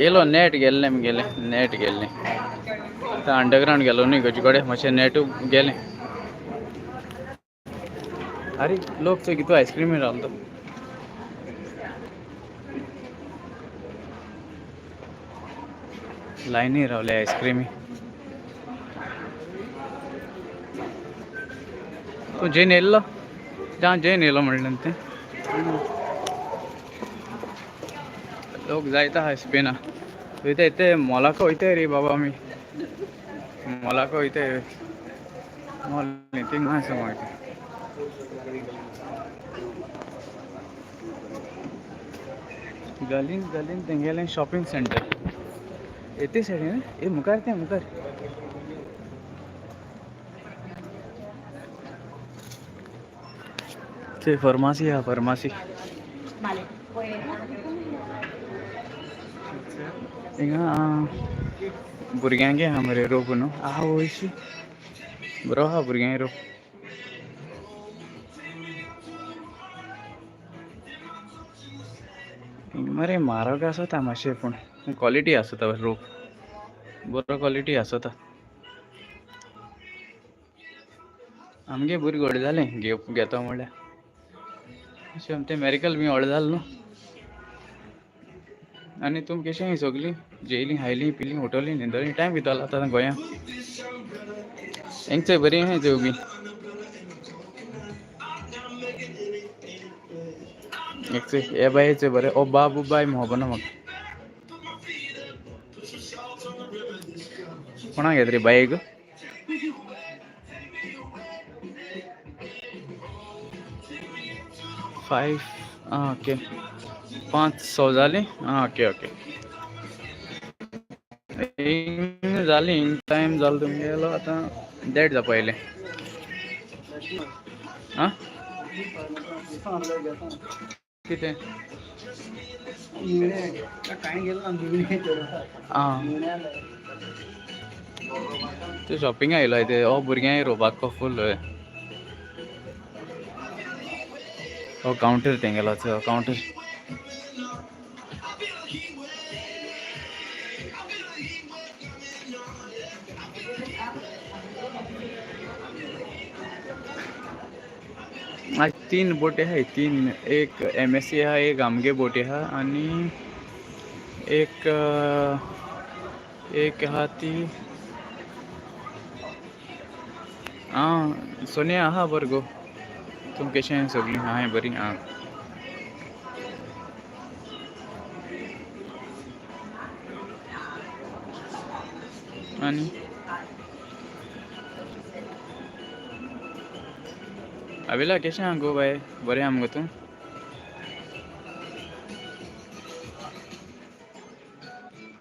येयलो नेट गेल्लें आमगेलें नेट गेल्लें. आतां अंडरग्रावंड गेलो न्ही खंयचे कडेन मातशें नेटू गेलें. आरे लोक चोय कितू आयस्क्रीमी रावलो तो. लायनी रावले आयस्क्रीमी. तूं जेन येयल्लो जा जेन येयलो म्हणलें तें. लोक जायता आहा स्पेना वयता ते मॉलाक वयताय रे बाबा आमी मॉलाक वयताय मॉल न्ही थिंगा आसा मागीर. गलीन गलीन तेंगेलें शॉपिंग सेंटर येते सायडीन ए मुखार तें मुखार. ते फार्मासी आहा फार्मासी. हिंगा भुरग्यांगे आहा मरे रोप न्हू आहा वयशी बरो आहा भुरग्यांक रोप. हिंगा मरे म्हारग आसता मातशें पूण क्वॉलिटी आसता रोप बरो क्वॉलिटी आसता. आमगे भुरगीं व्हडलें जालें घेता म्हणल्यार अशें तें मॅरिकल बी व्हडलें जालें न्हू. आनी तुमी कशें सगलीं जेयलीं खायलीं पिलीं उठवलीं न्हिदलीं टायम कितें जालो आतां गोंया हेंच बरी आहाय चोय बी एक चोय हे बाये चोय बरें ओ बाबू बाय खबर ना म्हाका कोणाक घेता रे बायक. फायव आं ओके 5-6 जालीं आं ओके ओके हिंग जाली हिंग टायम जालो तुमगेलो आतां देड जावपा येयलें. आं कितें आं ते शॉपिंग आयलो ते हो भुरग्यांक रोवपाक फूल हो कावंटर तेंगेलो कावंटर. आज 3 बोटी आहाय 3 एक MSC आहा एक आमगे बोटी आहा आनी एक एक आहा ती आं सोनिया आहा बरें गो. तुम कशें सगळीं आहाय बरीं आं. आनी अभिला कशें आहा गो बाय बरें आहा मगो तूं.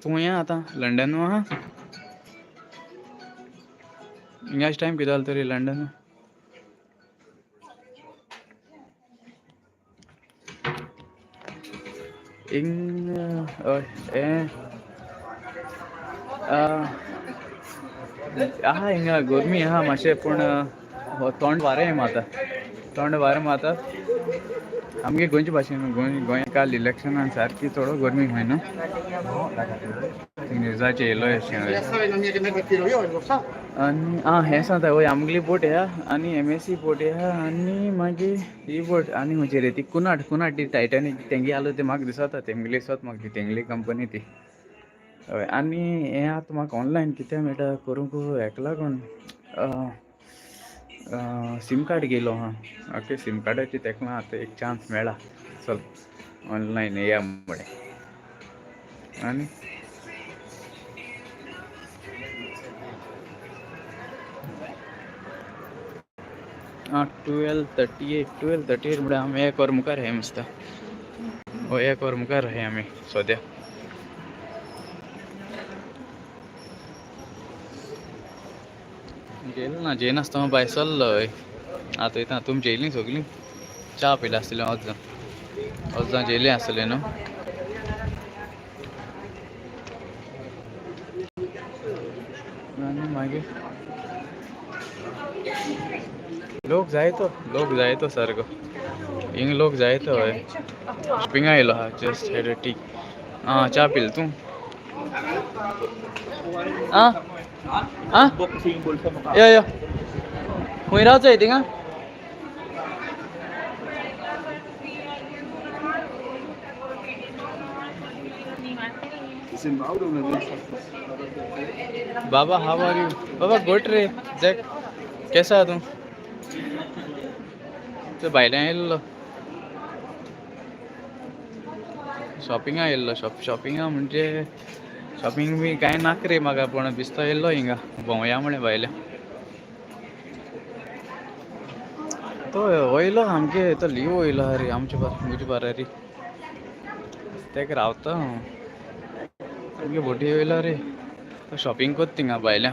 तूं खंय आहा आतां लंडनू आहा. हिंगाच टायम कितें जालो तरी लंडन. हिंग हय हें आहा हिंगा गरमी आहा मातशें पूण तोंड वारें मारता तोंड वारें मारता. आमगे गोंयचे भाशेन गोंय काल इलेक्शनान सारकी थोडो गरमी खंय न्हू न्यूजाचेर येयलो अशें. आनी आं हें सांगता हय आमगेली बोट आहा आनी MSC बोट आहा आनी मागीर ही बोट आनी खंयची रे ती कुनाट कुनाट ती टायटॅनीक तेंगे आसलो ते म्हाका दिसता तेंगेली सोत म्हाका ती तेंगेली कंपनी ती. हय आनी हें आतां म्हाका ऑनलायन कितें मेळटा करूंक हेका लागून सीम कार्ड घेयलो आहा. ओके सीम कार्डाची तेका लागून आतां एक चान्स मेळ्ळा चल ऑनलायन येया म्हळें. आनी आं 12:38 12:38 म्हळ्यार आमी एक वर मुखार आहाय दिसता. हय एक वर मुखार आहाय आमी सद्या. जेयलें ना जेयनासतना भायर सरलो हय आतां वयता. तुमी जेयलीं सगलीं च्या पिल्या आसतलीं अर्द अर्द जेयलीं आसतलीं न्हू. आनी मागीर लोक जायतो लोक जायतो सारको हिंग लोक जायतो हय. शॉपिंगा येयलो आहा जस्ट हॅड अ टी. आं च्या पिल तूं आं आं यो यो खंय रावचो थिंगा? बाबा how are you? Baba good रे. जॅक कैसा है तूं? तो भायल्यान येयल्लो शॉपिंगा येयल्लो. शॉपिंगा म्हणजे शॉपिंग बी कांय नाका रे म्हाका, पूण बिस्तो येयल्लो हिंगा भोंवया म्हळें भायल्या. तो वयलो आमगे तो लीव वयलो हा रे आमचे म्हजे बारारी तेका रावता हांव. आमगे बोटी वयलो रे तो शॉपिंग कोत्ता थिंगा भायल्या.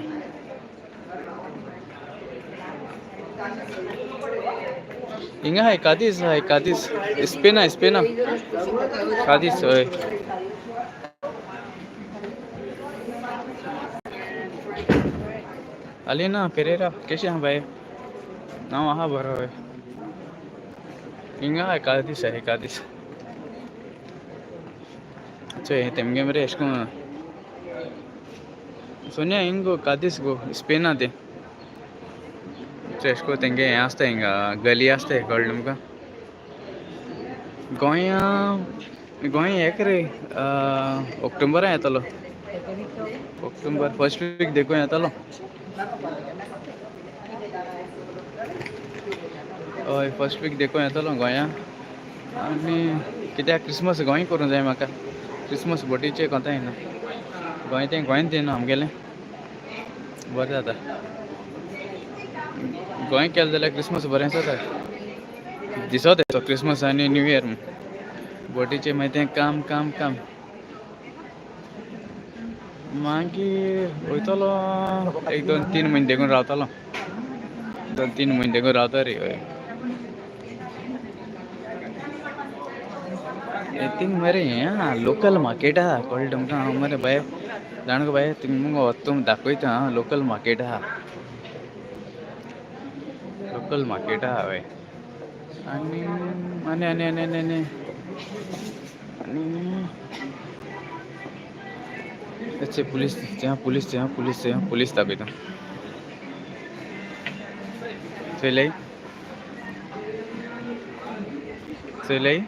हिंगा हाय कादीस, हाय कादीस स्पेना स्पेना कादीस. हय अलीना पेरेरा कशें आहा बाय? हांव आहा बरो. हय हिंगा हाय कादीस, हाय कादीस. चोय तेमगे मरे एशें कोन्न सोनिया हिंग गो कादीस गो स्पेना तें. एशें कोन्न तेंगे हें आसता हिंगा गली आसता, कळ्ळें तुमकां? गोंया गोंय हेक रे ऑक्टोबरान येतलो, ऑक्टोबर फर्स्ट वीक देखून येतलो. हय फर्स्ट वीक देखून येतलो गोंया. आनी कित्याक क्रिसमस गोंय करूंक जाय म्हाका. क्रिसमस बोटीचें कोंता येना गोंय, तें गोंयांत येना आमगेलें बरें जाता. गोंय केलें जाल्यार क्रिसमस बरें जाता दिसत येतो क्रिसमस आनी न्यू इयर. बोटीचें मागीर तें काम काम काम. मागीर वयतलो एक दोन तीन म्हयने देखून रावतलो, दोन तीन म्हयने देखून रावता रे. हय थिंग मरे हें आहा लोकल मार्केट आहा, कळ्ळें तुमकां? हांव मरे बाय जाणा गो बाय थिंग मुगो वता तुमकां दाखयता. आं लोकल मार्केट आहा, लोकल मार्केट आहा. हय आनी आनी आनी आनी आनी आनी आनी अच्छे पुलीस यहाँ, पुलीस यहाँ, पुलीस यहाँ, पुलीस दाखयता. चोयलें चोयलें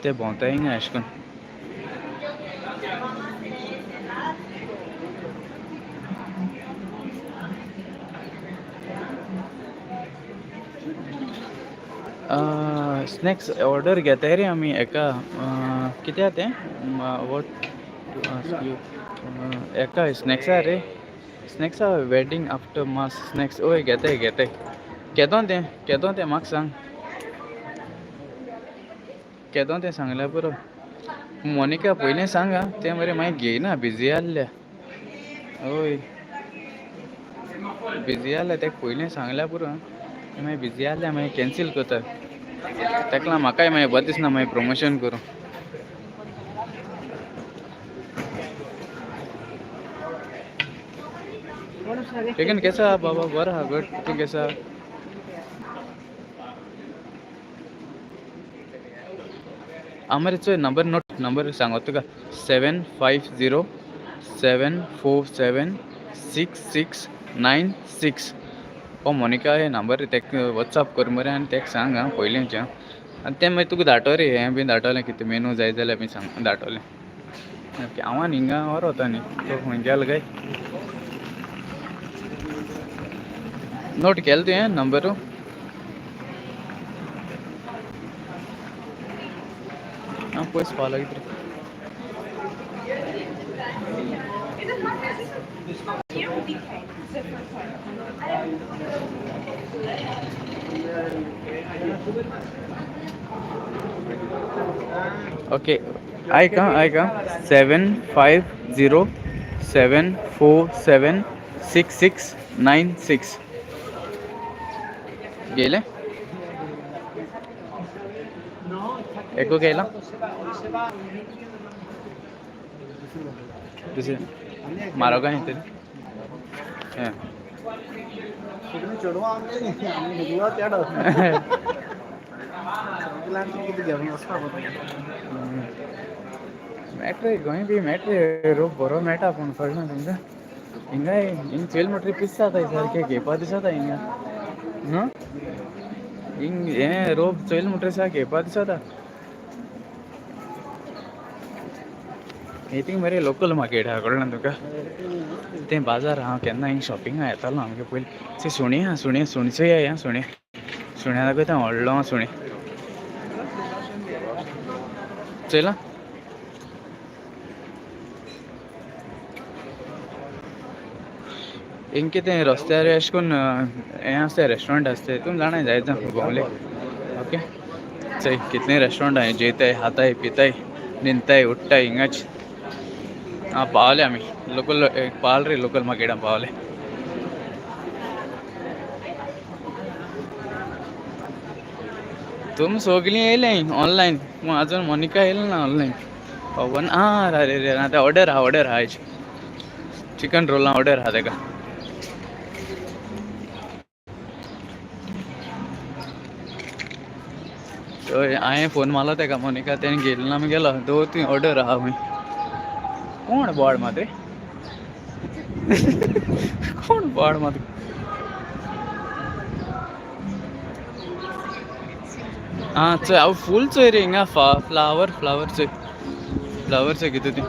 ते भोंवता हिंगा एशें कोन्न. स्नॅक्स ऑर्डर घेताय रे आमी हेका कित्या तें what to ask you हेका स्नॅक्सा रे, स्नॅक्सा वेडींग आफ्टर मास स्नॅक्स. हय घेताय घेताय केदो तें, केदो तें म्हाका सांग, केदो तें सांगल्यार पुरो. मोनिका पयलीं सांग आं, तें मरे मागीर घेयना बिजी आहल्या. हय बिजी आहल्या तेका पयलीं सांगल्यार पुरो. तें मागीर बिजी आहल्या मागीर कॅन्सील करता. तेका लागून म्हाकाय मागीर बरें दिसना मागीर प्रमोशन करूं. लेकिन कैसा बाबा? बरं हा गुड. तूं कैसा? हांव मरे चोय नंबर नोट नंबर सांगो तुका 7507476696. हो मोनिका हे नंबर तेका वॉट्सअप कर मरे आनी तेका सांग आं पयलींच. आनी तें मागीर तुका धाडटो रे, हें बीन धाडटलें कितें मेनू जाय जाल्यार बी सांग धाडटलें. हांव आनी हिंगा व्हरोता न्ही तो खंय गेलो काय? नोट केलें तुवें नंबर? हांव पयस पावला कितें. ओके आयक आं, आयक आं, 7507476696 गेले एको गेला दुसरें म्हारग आहा तरी हें. मेळटा गोंय बी मेळटा रोप बरो मेळटा पूण कळना तुमकां. हिंगाय हिंग चोयल म्हणटरी पिस जाता सारकें घेवपा दिसता हिंगा न्हू. हिंग हें रोप चोयल म्हणटरी सा घेवपा दिसता. हे थिंग मरे लोकल मार्केट आहा कळना तुका. तें बाजार हांव केन्ना हिंग शॉपिंगा येतालो आमगे पयलीं. ते सुणी आहा, सुणे सुणचोय आहा, सुणे सुण्या दाखयता व्हडलो सुणे चोयला. हिंग कितें रस्त्यार अशें करून हें आसता रेस्टोरंट आसता तुमी जाणाय जायत भोंवले. ओके चोय कितले रेस्टोरंट आहाय, जेयताय खाताय पिताय न्हिदताय उठ्ठाय हिंगाच. आं पावले आमी लोकल पावले रे लोकल मार्केटान पावले. तुमी सगळीं येयले ऑनलायन पूण अजून मोनिका येयलें ना ऑनलायन. पवन आं रे रे आतां ऑर्डर आहा, ऑर्डर आहा, चिकन रोला ऑर्डर आहा तेका. हांवें फोन मारलो तेका मोनिका, तेणें घेतलो ना गेलो दो तीन ऑर्डर आहा खंय. कोण बोवाळ मात रे, कोण बोवाळ मात. आं चोय हांव फूल चोय रे हिंगा फ्लावर, फ्लावर चोय, फ्लावर चोय कितें ती.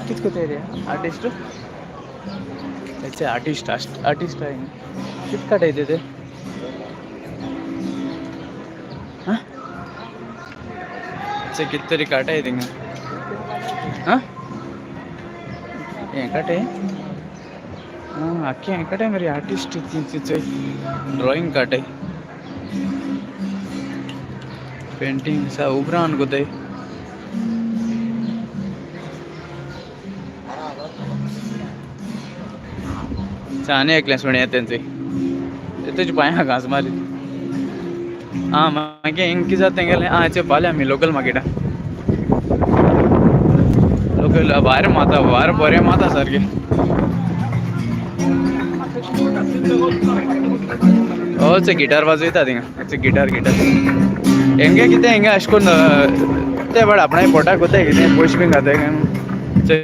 कितें कोताय रे आर्टिस्ट, तेचे आर्टिस्ट आर्टिस्ट आहे कितें काडाय ते. हां कितें तरी काटाय थिंगा. हां हें काटाय, आं आख्खें हें काटाय मरे आर्टिस्ट चोय ड्रॉइंग काटाय पेंटींग सा उबरान कोताय. आनी एकलें सुणें तेंचे तुजे पांया घांस मारी. आं मागीर हिंग कितें जाता तेंगेलें. आं चोय पावले आमी लोकल मार्केटान. लोकल भायर माता, भायर बरें माता सारकें. हय गिटार वाजयता थिंगा, गिटार गिटार हेंगे कितें हिंगा अशें करून ते बट आपणाय पोटाक कोताय कितें पयशे बीन घाताय काय चोय.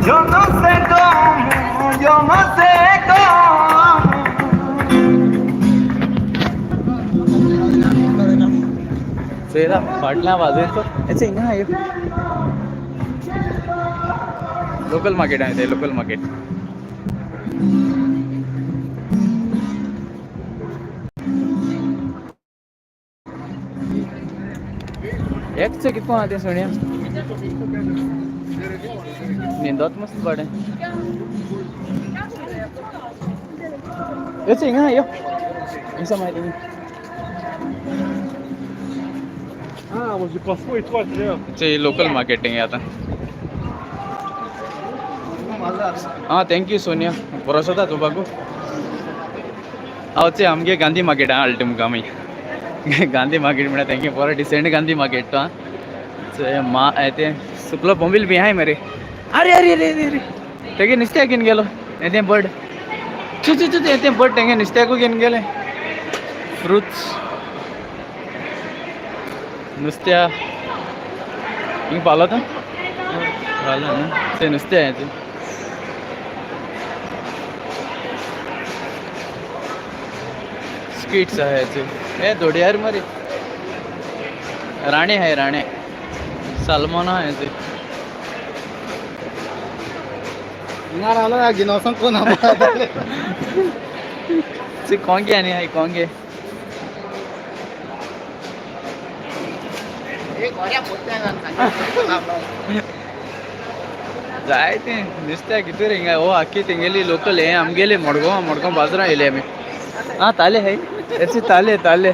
Yo no sé cómo, yo no sé cómo. चोयला फाटल्यान वाजयता हेचे हिंगा यो लोकल मार्केट आहे ते लोकल मार्केट. एकचें कितको आहा तें सुण्या न्हिदत मस्त बाडे. येचे हिंगा यो हिंगा मागीर. Ah, moi j'ai pas et toi, Claire. ते लोकल मार्केटिंग आता. आं thank you Sonia बरो जाता तुपाकू. हांव ते आमगे गांधी मार्केट हाडटा तुमकां आमी. गांधी मार्केट म्हळ्यार तेंगे बरो डिसेंट गांधी मार्केट तो. आं मा तें सुकलो बोंबील बी आहाय मरे. अरे अरे अरे अरे अरे तेगे नुस्त्याक घेवन गेलो हें तें बर्ड. चू चू चू तें बर्ड तेंगे नुस्त्याकूय घेवन गेले. फ्रुट्स नुस्त्या हिंग पावलो तो पावलो न्हू तें नुस्तें हें तें. स्किट्स आहा हेचे हे धोडयार मरे राणे हाय, राणे सालमोन आहा हेचे. हिंगा रावलो घेवन वचोन कोण ते कोंगे आनी हाय कोंगे. जाय तें नुस्त्या कितें रे हिंगा हो आख्खी तेंगेली लोकल हें आमगेले मडगांव, मडगांव बाजारां येयले आमी. आं ताले हाय हेचे ताले ताले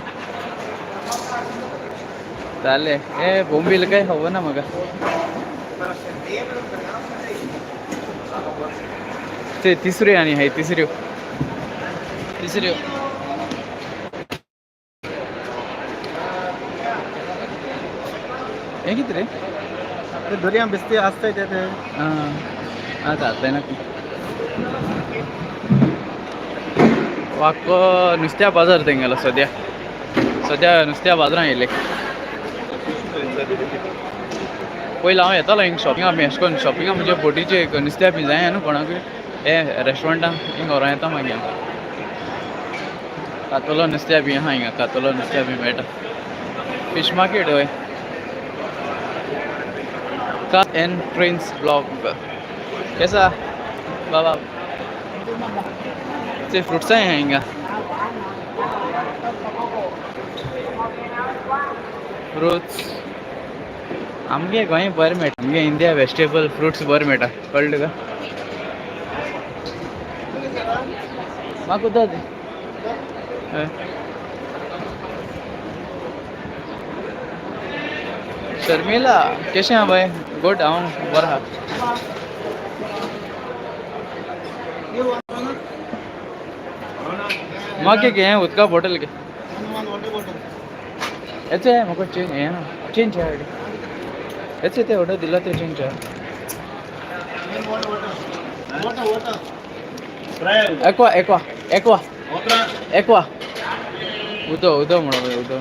ताले हे बोंबील काय खबर ना म्हाका. ते तिसऱ्यो आनी हाय तिसऱ्यो तिसऱ्यो. हें कितें रे? दर्या बेस्ती आसताय ते ते. आं आं जातलें ना. आख्खो नुस्त्या बाजार तेंगेलो सद्या सद्या नुस्त्या बाजारान येयले. पयलीं हांव येतालो हिंग शॉपिंगा बी अशें करून शॉपिंगा म्हणजे बोटीचे नुस्त्या बी जाय न्हू कोणाकूय हे रेस्टोरंटान हिंग व्हरोन येता मागीर हांव. कातोलो नुस्त्या बी आहा हिंगा, कातोलो नुस्त्या बी मेळटा. फिश मार्केट हय. का एन प्रिन्स ब्लॉग कैसा बाबा? ते फ्रुट्सां आहा हिंगा. फ्रुट्स आमगे गोंय बरें मेळटा, आमगे इंडिया वेजिटेबल फ्रुट्स बरें मेळटा, कळ्ळें तुका? म्हाका उदक दी. हय. शर्मिला कशें आहा बाय? गुड, हांव बरो आहा. म्हाका घे उदका बॉटल घे. हेचे म्हाका चेंज हें ना, चेंज आहा. हेचे ते ऑर्डर दिला ते चेंज आहा. Aqua aqua aqua aqua उदो उदो म्हणून उदो.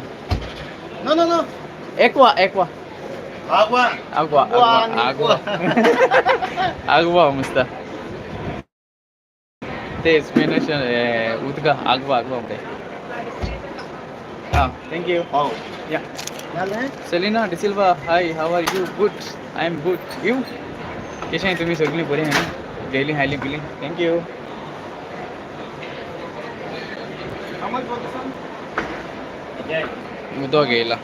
No, no, no. Aqua aqua. Agua. Agua agua agua agua मुस्ता ते स्पेनिश उदका आगवा आगवा म्हणटाय. आं, thank you. Yeah. Selina D'Silva, hi, how are you? Good, I am good. You? कशें तुमी सगळीं बरीं आहा न्हू? जेयलीं खायलीं पिलीं? Thank you. How much for this one? उदक येयला.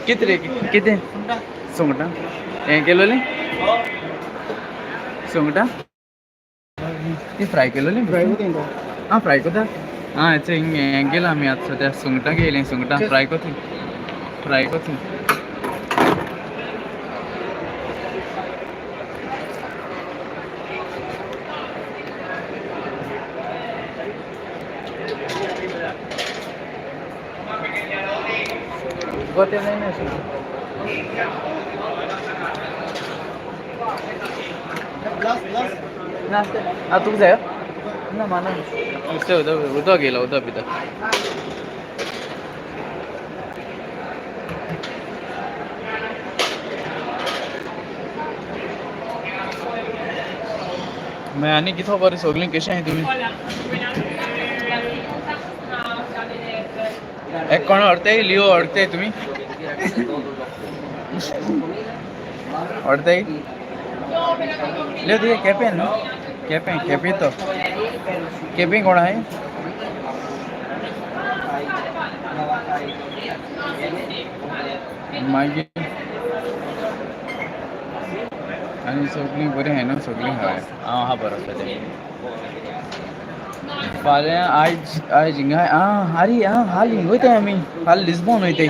कितें रे, कितें सुंगटां हें केलोलीं? सुंगटां ती फ्राय केलोली? आं, फ्राय कोता. आं, हेचे हिंग हें गेला आमी आतां सद्या सुंगटां घेयलीं. सुंगटां फ्राय कोतली, फ्राय कोतली. गोते जायना Glass, glass. ना. आं, तुका जायो ना? माना नुस्तें उदक उदक येयला, उदक पिता. मागीर आनी कितें खबर, सगळीं कशें आहाय तुमी? एक कोण व्हरताय? लिओ व्हरताय तुमी? व्हरताय लिओ तुगे? केपें न्हू? केपें, केपें तो केपें कोण आहाय? मागीर आनी सगळीं बरीं आहाय न्हू? सगळीं हय, हांव आहा बरो सद्या. फाल्यां आयज आयज हिंगा आं आरे आं हाल हिंग वयताय आमी, हाल लिस्बॉन वयताय,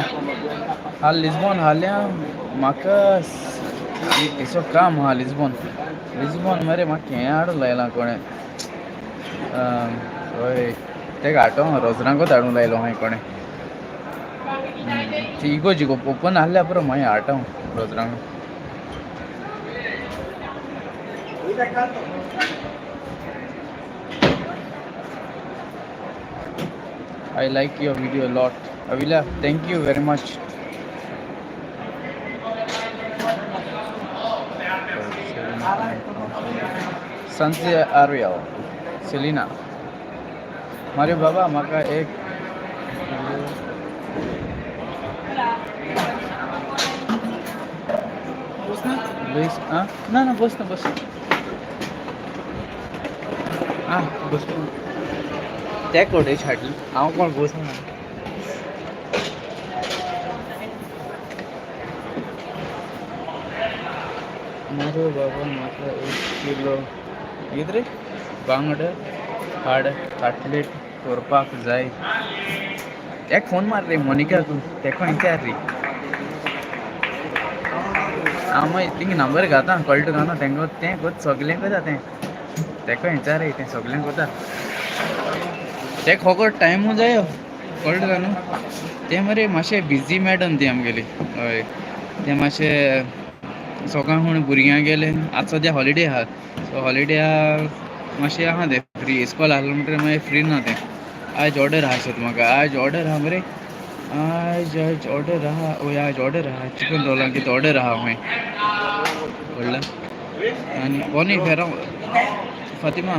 हाल लिस्बॉन. हाल्यां म्हाका एक असो काम आहा लिस्बॉन. लिस्बॉन मरे म्हाका हें हाडूंक लायलां कोणें, हय, तेका हाटो रोजरांकूच हाडूंक लायलो हांवें कोणें. ती इगोर्ज ओपन आहल्या पुरो, मागीर हाडटा रोजरांक. I like your video a lot. Avila, thank you very much. Sansi Ariel, Selena. Mario Baba, म्हाका एक लुईस. आं, ना ना, बस ना, बस. आं, बस. ते कोटेश हाडली, हांव कोण बस ना. मारो बाबा, म्हाका एक किलो कितें रे बांगडे हाड, काटलेट करपाक जाय. एक फोन मार रे मोनिका, तूं तेका विचार रे. हांव मागीर थिंग नंबर घाता, कळटा तुका न्हू? तेंका तें कोत सगळें कोता तें, तेका विचार रे, तें सगळें कोता. तें खोको टायमू जायो, कळटा तुका न्हू? तें मरे मातशें बिजी मॅडम ती आमगेली. हय, तें मातशें सकाळ फुडें भुरग्यां गेले. आतां सद्या हॉलिडे आहा, सो हॉलिडे आहा मातशें आहा तें फ्री. इस्कॉल आहलें म्हणटकीर मागीर फ्री ना तें. आयज ऑर्डर आहा सो म्हाका आयज ऑर्डर आहा मरे. आयज आयज ऑर्डर आहा, ओय आयज ऑर्डर आहा चिकन रोलां कितें ऑर्डर आहा खंय व्हडला. आनी कोनी फेरा Fatima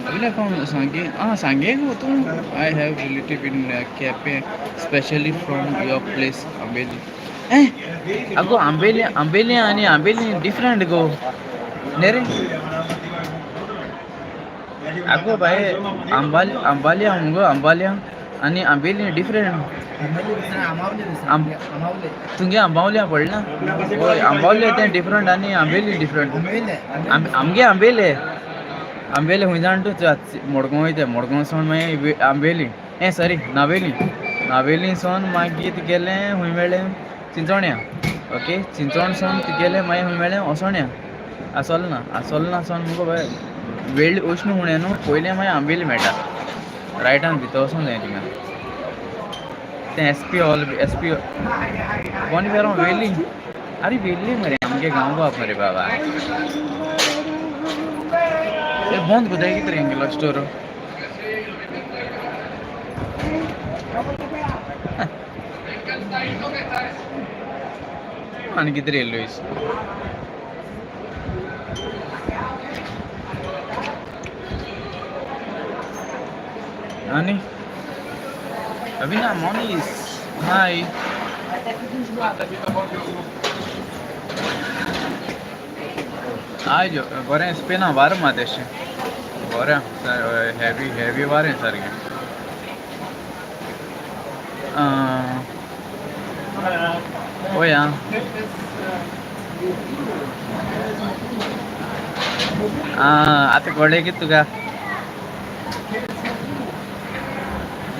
अभिला from Sanguem. Ah, Sanguem तूं. I have relative in Quepem, specially from your place Ambeli. ए अगो आंबेली, आंबेली आनी आंबेली डिफरंट गो न्ही रे. आगो बाये, आंबाली आंबाली मुगो, आंबाल्या आनी आंबेली डिफरंट. तुमगे आंबावल्या पडला हय, आंबावले तें डिफरंट आनी आंबेली डिफरंट. आमगे आंबेले, आंबेले खंय जाण तूं, मडगांव वयता, मडगांव सावन मागीर आंबेली, ए सॉरी नावेली, नावेली सावन मागीर गेलें खंय मेळ्ळें चिंचोण्या. ओके, चिंचोण सावन गेलें मागीर खंय मेळ्ळें असोण्या, आसोलना, आसोलना सावन मुगो बाय वेळ वचून फुडें न्हू पयलें मागीर आंबेली मेळटा रायटान भितर वचूंक जाय थिंगा. तें S P hall, S P कोण वेली. अरे वेल्ली मरे आमगे गांव बाब मरे बाबा. ए बंद कोताय कितें रे हेंगेलो स्टोर. आनी कितें रे लुईस. आनी अभिना मोनीस हाय. आयज बरें स्पेना वारें मात अशें बरें हेवी हेवी वारें सारकें. हय आं आतां कळ्ळें कितें तुका.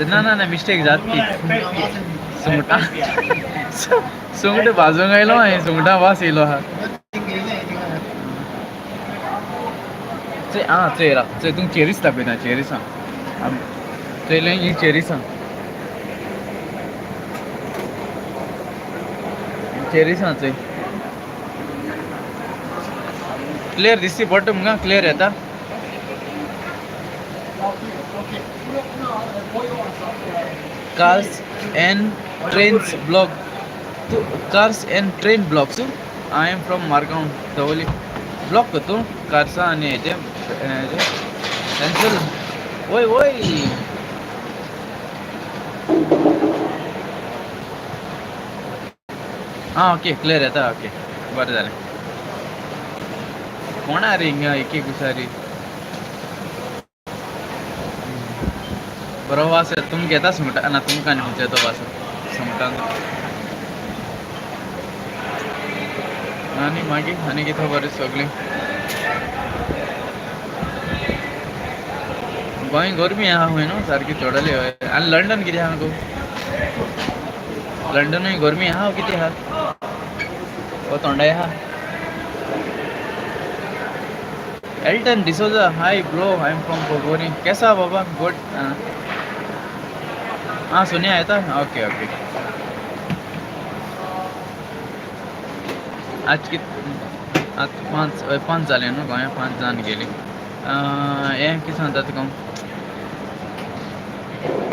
ना ना ना मिस्टेक जात ती. सुंगटां सुंगट भाजूंक आयलो हांवें, सुंगटां वास येयलो आहा. चोय आं, चोय राव, चोय तुमकां चेरीस दाखयता, चेरीस आं चोयलें, ही चेरीस आं, चेरीस आं चोय. क्लियर दिसती पडटा मुगा, क्लियर येता. कार्स एंड ट्रेन्स ब्लॉग तूं, cars and train blog तूं. I am from Margao Dabolim. Blog कर तूं कार्सां आनी हेजे पेन्सिल. वय वय आं ओके क्लियर येता. ओके बरें जालें. कोणा रे हिंगा एक एक हुशारी बरो वास येता. तुमकां येता सुंगटां ना, तुमकां आनी खंयचो येता वास सुंगटांचो. आनी मागीर आनी कितें खबर सगळें. गोंय गरमी आहा खंय न्हू सारकी चडली. हय आनी लंडन कितें आहा गो, लंडनूय गरमी आहा कितें आहा, ओ थोंडाय आहा. Elton D'Souza, hi bro, I am from Porvorim. कैसा बाबा, गुड. हाँ सुनिए आया था. Okay okay. आज कित आतां पांच, हय पांच जालें न्हू गोंया, पांच जावन गेली. हें कितें सांगता तुका,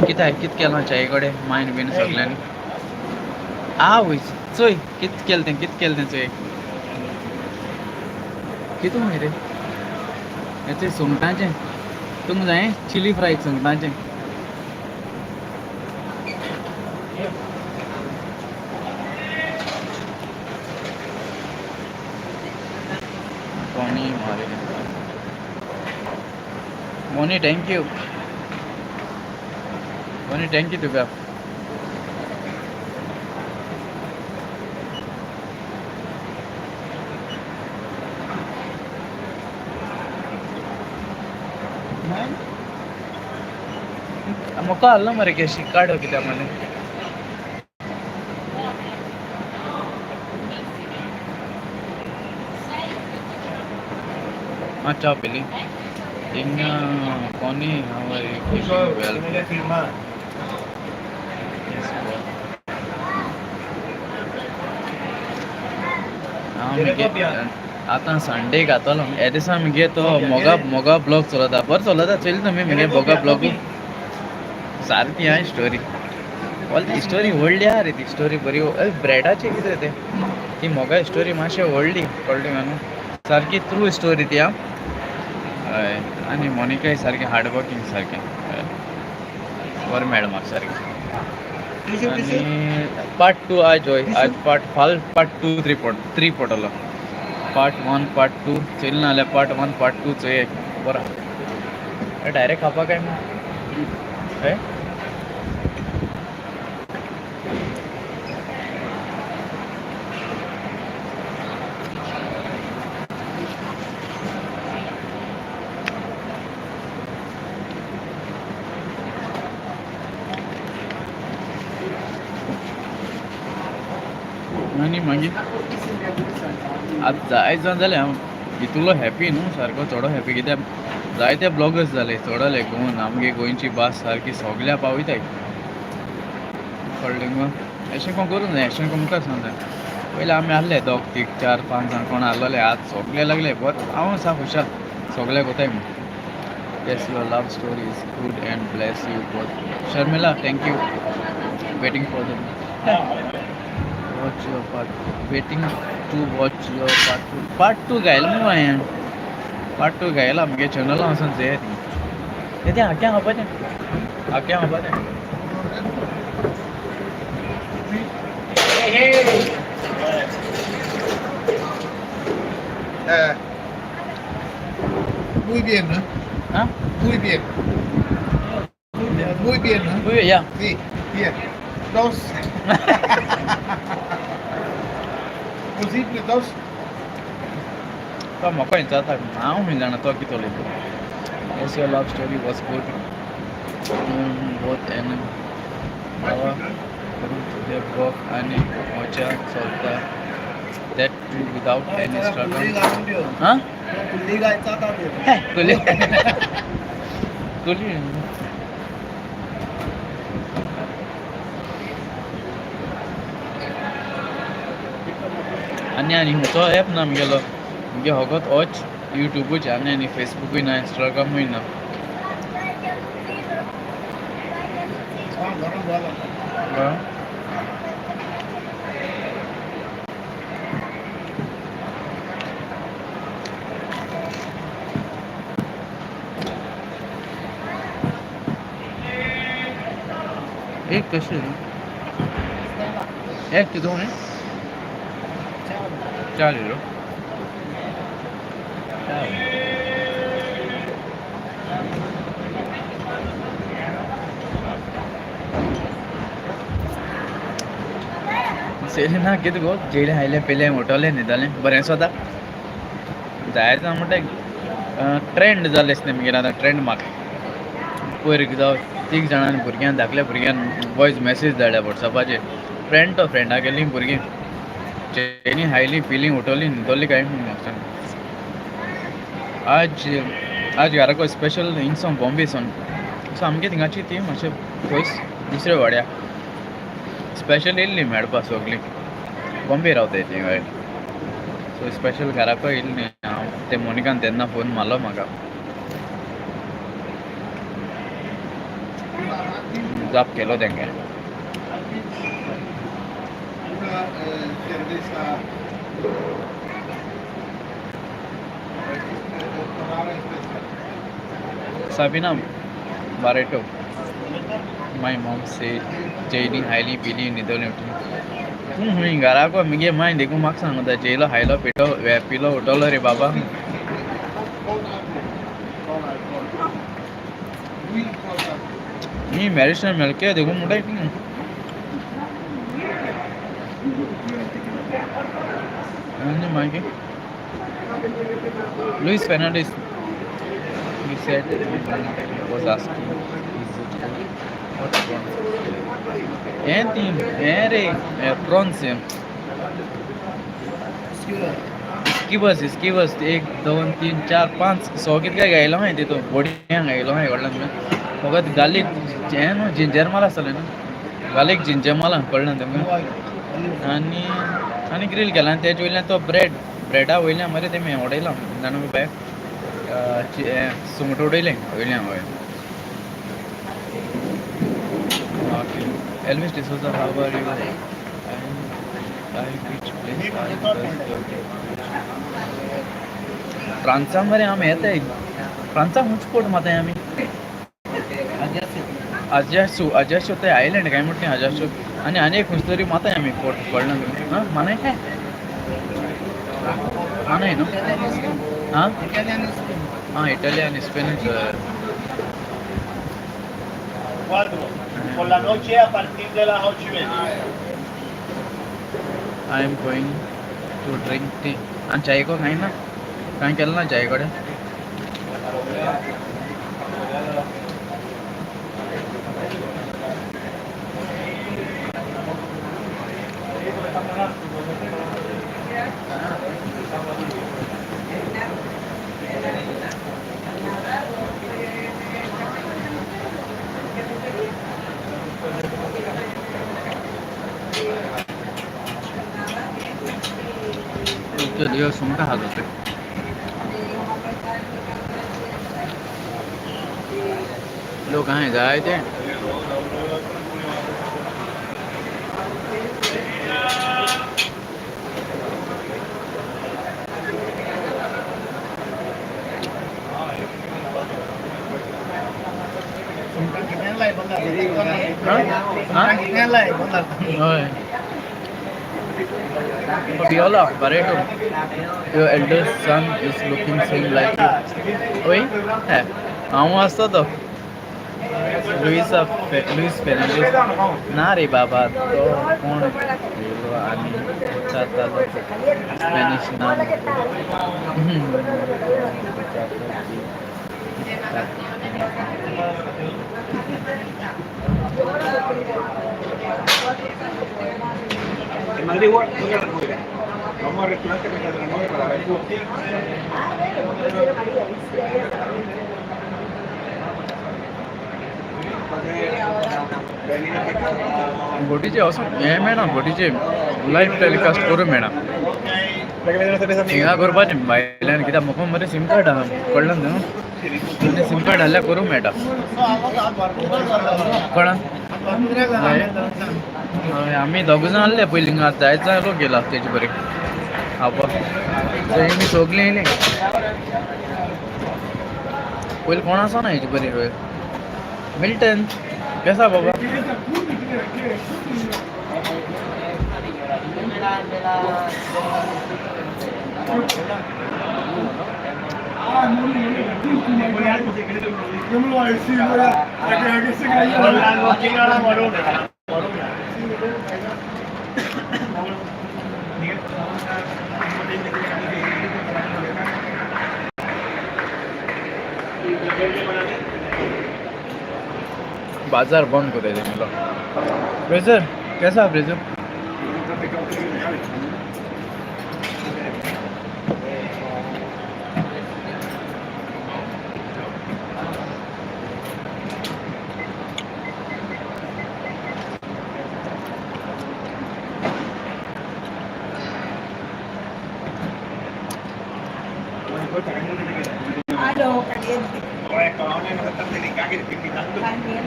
कितें कितें केलां च्याये कडेन मायन बीन सगल्यांनी. आवय चोय कितें केलें तें, कितें केलें तें चोय, कितें खंय रे हें चोय सुंगटांचें. तुमकां जाय चिली फ्राय सुंगटांचें. कोणी मारे मोनी thank you, Moni thank you तुका. म्हाका हाडलो मरे कॅश कार्ड कित्याक मरे. हाँ चाव पिली. हिंगा कोनी, how are you keeping well? Yes, bro. आमी आतां संडे घातलो हे दिसा मुगे तो मोगा मोगा ब्लॉग चलता बरें चलता चोयलें तुमी मुगे मोगा ब्लॉग सारकी आहा स्टोरी. ती स्टोरी व्हडली आहा रे, ती स्टोरी बरी. ब्रेडाचें कितें तें ती मोगा स्टोरी मातशें व्हडली कळ्ळी न्हू, सारकी ट्रू स्टोरी ती आं. हय आनी मोनिकाय सारकें हार्ड वर्किंग सारकें. हय बरें मेळ म्हाका सारकें. आनी पार्ट 2 आज हय आज पार्ट फाल पार्ट 2 3 पडटलो. पार्ट 1 पार्ट 2 चोयलें ना जाल्यार पार्ट 1 पार्ट 2 चोय बरो. डायरेक्ट खावपा काय मग? हय आनी मागीर आतां जायत जाण जालें हांव इतलो हॅपी न्हू सारको चोडो हॅपी कित्याक जायते ब्लॉगर्स जाले चोडले गोवन आमगे गोंयची भास सारकी सगल्या पावयताय कळ्ळें मुगो. अशें कोण करूंक जाय, अशें कोण मुखार सांगता. पयलीं आमी आहले 2 3 4 5 जाण कोण आहलोले, आज सगळे लागले बरें. हांव सा खुशाल सगळे कोताय म्हूण. Yes, your love story is good and bless you both. Sharmila, thank you. Waiting for the watch your part. Waiting to watch your part 2. Part 2 गायला मगो हांवें. पार्ट 2 गायला मुगे चॅनला वचून चोया ती. तें आख्यां खावपाचें, आख्यां खावपाचें. Muy bien, ¿no? ¿Ah? Muy bien. Muy bien, ¿no? Muy bien, ya. Sí, bien. 2. Posible 2. तो म्हाका विचारता हांव खंय जाणा तो कितें उलयता. Yes, your love story was good. Both and बाबा करून तुझे ब्लॉग आनी मजा चलता. That too without any struggle. हां? कुली कुली आनी आनी खंयचो एप ना आमगेलो मुगे होगोत वच युट्यूबूच आनी आनी फेसबुकूय ना, इंस्टाग्रामूय ना. एक कशें एक कितें न्ही 4 युरो. सेले ना कितें गो जेयलें खायलें पिलें उठलें न्हिदलें बरें सोदा जायत म्हणटा ट्रेंड जालें दिसता मागीर आतां ट्रेंड म्हाका पयर जावं 3 जाणांनी भुरग्यान धाकल्या भुरग्यान वॉयस मॅसेज धाडल्या वॉट्सॅपाचेर. फ्रेंड तो फ्रेंडा गेलीं भुरगीं जेयलीं खायलीं पिलीं उठवलीं न्हिदोलीं काय म्हूण. आज आज घराको स्पेशल हिंगसोन बॉम्बे सोन सो आमगे थिंगाची ती मातशें पयस दुसऱ्या वाड्या स्पेशल येयल्ली मेळपा सगळीं बॉम्बे रावताय ती हय. सो स्पेशल घराको येयल्ली हांव ते मोनिकान तेन्ना फोन मारलो म्हाका जाप केलो तेंकां. Sabina Barreto, my mom say जेयली खायली पिली न्हिदली उठली. तूं खंय घराको मुगे माय देखून म्हाका सांगता जेयलो खायलो पिटो पिलो उठलो रे बाबा. मी मॅरिज मेळके देखून म्हणटा. आनी मागीर Luis Fernandez, he said was asking, is it what prawns? हें ती हें रे प्रॉन्स स्किबस स्किबस 1 2 3 4 5 100 कितके गायलो हांवें तितून बोडयांक गायलो हांवें कळ्ळें तुका. फकत गार्लीक हें न्हू जिंजर माल आसतलें न्हू, गार्लीक जिंजर माल कळ्ळें तुमकां. आनी आनी ग्रील केला आनी तेजे वयल्यान तो ब्रेड ब्रेडा वयल्यान मरे तेमी हें उडयलां जाणा बाय सुंगट उडयलें वयल्यान हय. Okay, Elvis D'Souza, how are you and I which place are François मरे आमी येताय फ्रांसा खंयच पोर्ट माताय आमी अजासू अजासू ते आयलंड काय म्हणटा अजासू आनी आनी एक खंयच तरी माताय आमी पोर्ट कळना तुमकां आं मानाय मानाय न्हू आं आं इटली आनी Spain. 4. Por la noche a partir de las 8:30. I am going to drink tea. आनी चायको खायना ना कांय केलें ना चाय कडेन. चल सुंगटां खात होते. लोक हांवें जाय ते हय. Viola Barreto, your eldest son is looking same like you. ओय हे हांव आसता तो लुईसा लुईस फेर्नांडीस ना रे बाबा तो कोण येयलो आनी विचारतालो स्पॅनीश ना En Madrid igual, no a las 9. Vamos al restaurante que está de las 9 para ver. बोटीचे असो हें मेळना बोटीचे लायव टेलिकास्ट करूंक मेळना हिंगा करपाचें भायल्यान कित्याक म्हाका मरे सीम कार्ड आहा कळ्ळें न्हू आनी सीम कार्ड आहल्यार करूंक मेळटा कळ्ळें. हय हय आमी दोग जाण आहले पयलीं हिंगा जायत जाण लोक गेला तेजे बरें खावपाक थंय आमी सोगलीं येयलीं पयलीं कोण आसना हेजे बरी रोय. मिल्टन केसा बाबा. बाजार बंद कर दे मिलो. ब्रेजर कैसा blazer. Aló, caliente. Caliente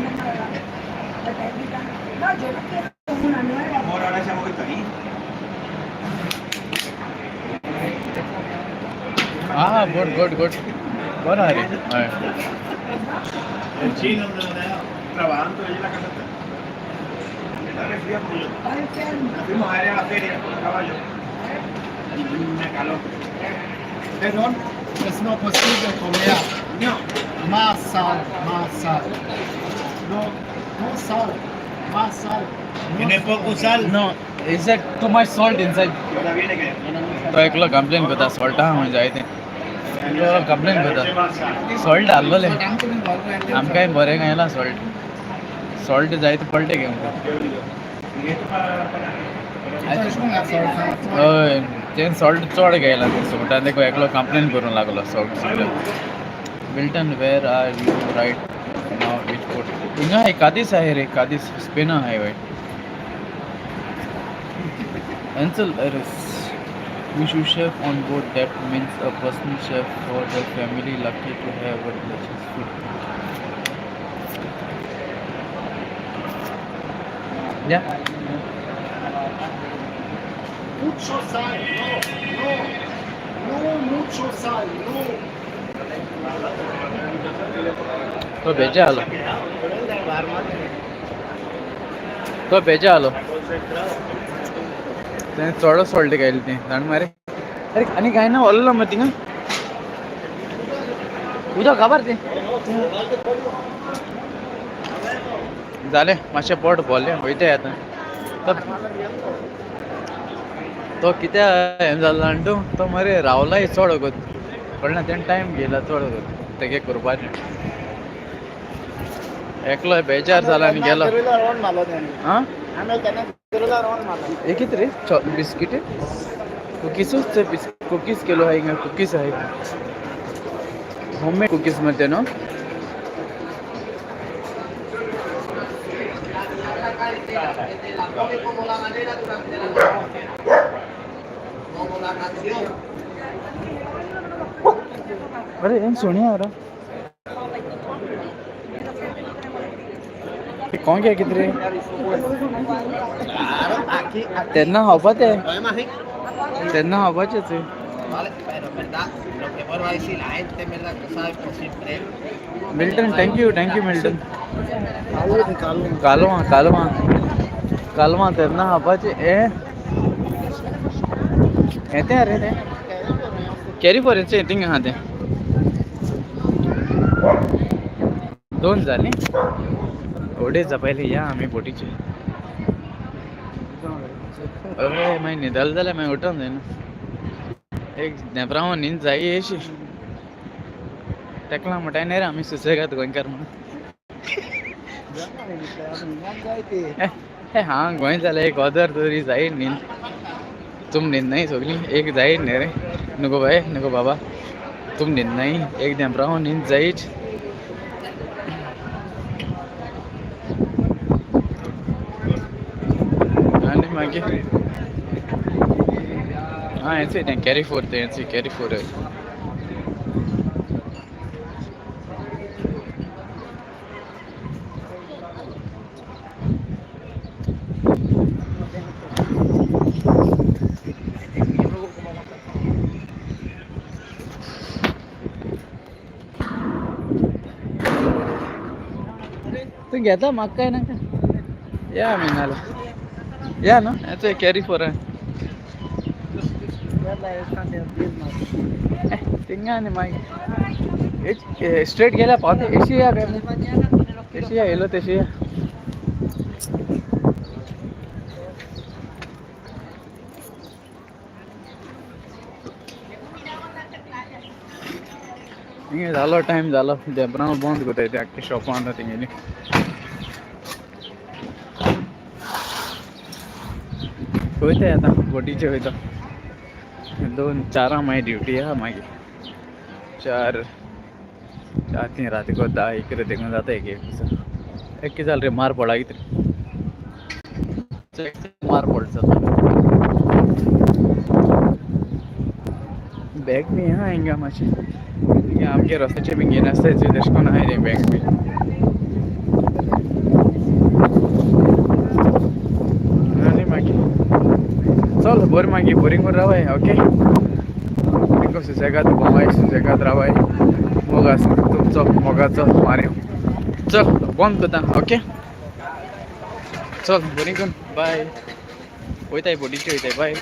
me va. Me está invitando. No, yo no quiero una nueva. हाँ गुड गुड गुड बरं अरे हय. El chino trabajando allí en la casa. Está resfriado porque Está enfermo. nos fuimos a ir a la feria con el caballo. Y me caló. Pero es no posible comer No. más sal, más sal. No, no sal, más sal. No Tiene poco sal. No is it too much salt inside. Y ahora viene que. तो एकलो complain करता सॉल्टा म्हणून जाय तें एकलो complain करता salt आहलोलें आमकांय बरें गायलां सॉल्ट सॉल्ट जायते पडलें घेवंक. हय तें सॉल्ट चड घेयला तें सुंगटान देखून एकलो कंप्लेन करूंक लागलो salt सुंगटान. Milton where are you right now which port. हिंगा आहे कादीस आहे रे कादीस स्पेना आहे वय. Ansel Aris. Mishu chef on board, that means a personal chef for the family, lucky to have a delicious food. Yeah. Mucho sal, no, no, no mucho sal, no. तो भेजा आलो, तो भेजा आलो. तें चडो सॉल्ट घायले तें जाण मरे. अरे आनी कांय ना ओल्लो मरे थिंगा उदक काबार तें जालें मातशें पोट भरलें वयताय आतां. तो तो कित्याक हें जालो जाण तूं, तो मरे रावलाय चड वगत कळना तेणें टायम घेयला चड वगत तेगे करपाचें. एकलो बेजार जाला आनी गेलो. आं हे कितें रे बिस्किट कुकीजूच ते कुकीज केलो आहे हिंगा कुकीज आहे होममेड कुकीज मध्ये न्हू. अरे एम सुणी आहा रे कोण घे कितें रे तेन्ना खावपा ते तेन्ना खावपाचेच. Vale, pero en verdad, lo que vuelvo a decir, la gente en verdad que sabe por siempre. Milton thank you thank you Milton. कालवां कालवां कालवां तेन्ना खावपाचें. हे हें तें रे तें कॅरी फोरेचें थिंगा आहा तें. दोन जालीं ओडेच पयलीं या आमी बोटीचे. अरे मागीर न्हिदल जाल्यार मागीर उठोन जायना. एक धेंपराव न्हीद जाय अशी तेकला म्हणटाय न्ही रे आमी सुसेगाद गोंयकार म्हणून. हे हा गोंय जाल्यार एक ऑदर तरी जाय न्हीद. तुम न्हिदनाय सगळीं एक जाय न्ही रे. नको बाय नको बाबा तुम न्हिदनाय एक धेंपराव न्हीद जायच. आनी मागीर हां हेंच तें कॅरी फोर तें हेंच कॅरी फोर. तूं घेता म्हाका काय नाका या आमी नाल्यार या न्हू हेंच कॅरी फोर. थिंगा आनी मागीर स्ट्रेट गेल्यार पावता. एशी या काय एशी या येयलो तेशी या. हिंगा जालो टायम जालो देपरां बंद करताय ते आख्खे शॉपां आतां तेंगेली. वयताय आतां बोटीचेर वयता. दोन चारां मागीर ड्युटी आहा मागीर चार चार तीन रातीको 10 11 देखून जाता एक एक दिसा. एक कितें जालें रे मार पडला कितें मार पडलो बॅग बी आहा हिंगा मातशें हिंगा आमगे रस्त्याचे बी घेयनासता तशें करून आहाय तें बॅग बी. आनी मागीर चल बरें मागीर बरीं करून रावाय ओके. तुमकां सुसेगाद भोंवाय सुसेगाद रावाय मोग आसा तुमचो मोगाचो मारयो. चल बंद करता ओके. चल बरीं करून बाय. वयताय बोटीचेर वयताय बाय.